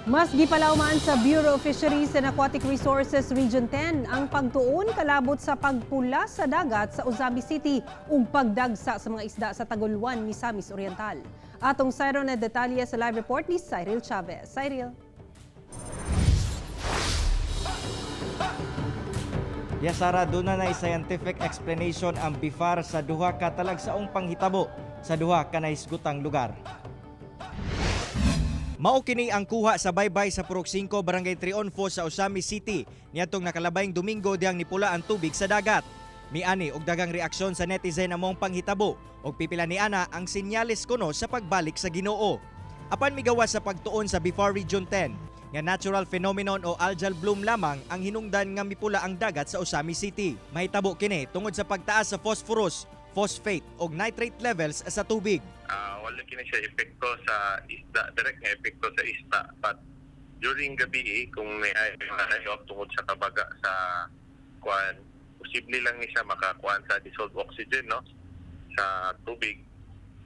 Mas gipalawman sa Bureau of Fisheries and Aquatic Resources Region 10 ang pagtuon kalabot sa pagpula sa dagat sa Ozamiz City ug pagdagsa sa mga isda sa Tagolwan, Misamis Oriental. Atong sayron na detalye sa live report ni Cyril Chavez. Cyril. Yes, Sara, doon na scientific explanation ang BIFAR sa duha ka talagsaong panghitabo sa duha ka nahisgutang lugar. Mao kini ang kuha sa baybay sa Purok 5, Barangay Trionfo sa Ozamiz City niadtong nakalabayng Domingo dihang nipula ang tubig sa dagat. Miani og daghang reaksyon sa netizen among panghitabo og pipila ni ana ang senyales kuno sa pagbalik sa Ginoo. Apan migawas sa pagtuon sa BIFAR Region 10 nga natural phenomenon o algal bloom lamang ang hinungdan nga mipula ang dagat sa Ozamiz City. Mahitabo kini tungod sa pagtaas sa phosphorus, phosphate og nitrate levels sa tubig. Wala kini siya epekto sa isda, direct nga epekto sa isda. But during gabi, eh, kung may ay mga tungod sa kabaga sa kuan, posible lang ni siya makakuan sa dissolved oxygen, no, sa tubig.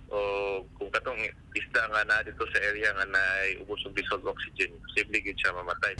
O kung katong isda nga na dito sa area nga naay ubos og dissolved oxygen, posible gid siya mamatay.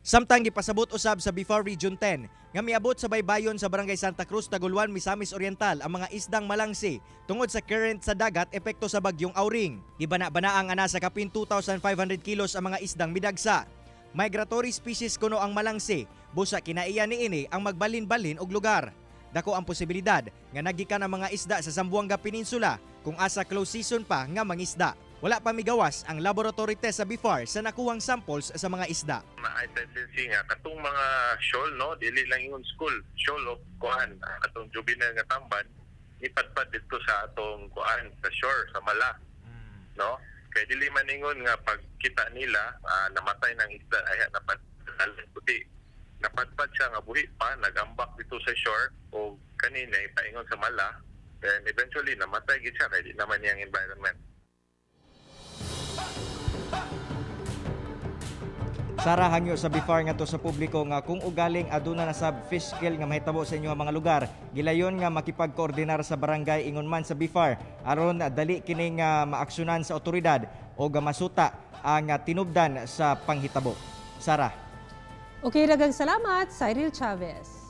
Samtang gipasabot usab sa BIFAR Region 10 nga miabot sa baybayon sa Barangay Santa Cruz, Tagolwan, Misamis Oriental ang mga isdang malangsi tungod sa current sa dagat epekto sa bagyong Auring. Gibana-banaang ana sa kapin 2,500 kilos ang mga isdang midagsa. Migratory species kuno ang malangsi, busa kinaiya niini ang magbalin-balin og lugar. Dako ang posibilidad nga nagikan ang mga isda sa Zamboanga Peninsula kung asa close season pa nga mangisda. Wala pa migawas ang laboratory test sa BIFAR sa nakuhang samples sa mga isda. Naay tendency nga katong mga shoal, no, dili lang ingon school shoal o kuan, katong juvenile nga tamban ipadpad dito sa atong kuan sa shore sa mala, no, kay dili man ingon nga pag kita nila, namatay ng isda ay napadpad puti, napadpad siya nga buhi pa, nagambak dito sa shore o kanina ipaingon sa mala, then eventually namatay gid siya kay di naman niyang environment. Sara, hangyo sa BIFAR ngadto sa publiko nga kung ugaling aduna na sab fish kill nga mahitabo sa inyong mga lugar, gilayon nga makipagkoordinar sa barangay, ingon man sa BIFAR, aron dali kini nga maaksyonan sa otoridad o masuta ang tinubdan sa panghitabo. Sara. Okay, daghang salamat, Cyril Chavez.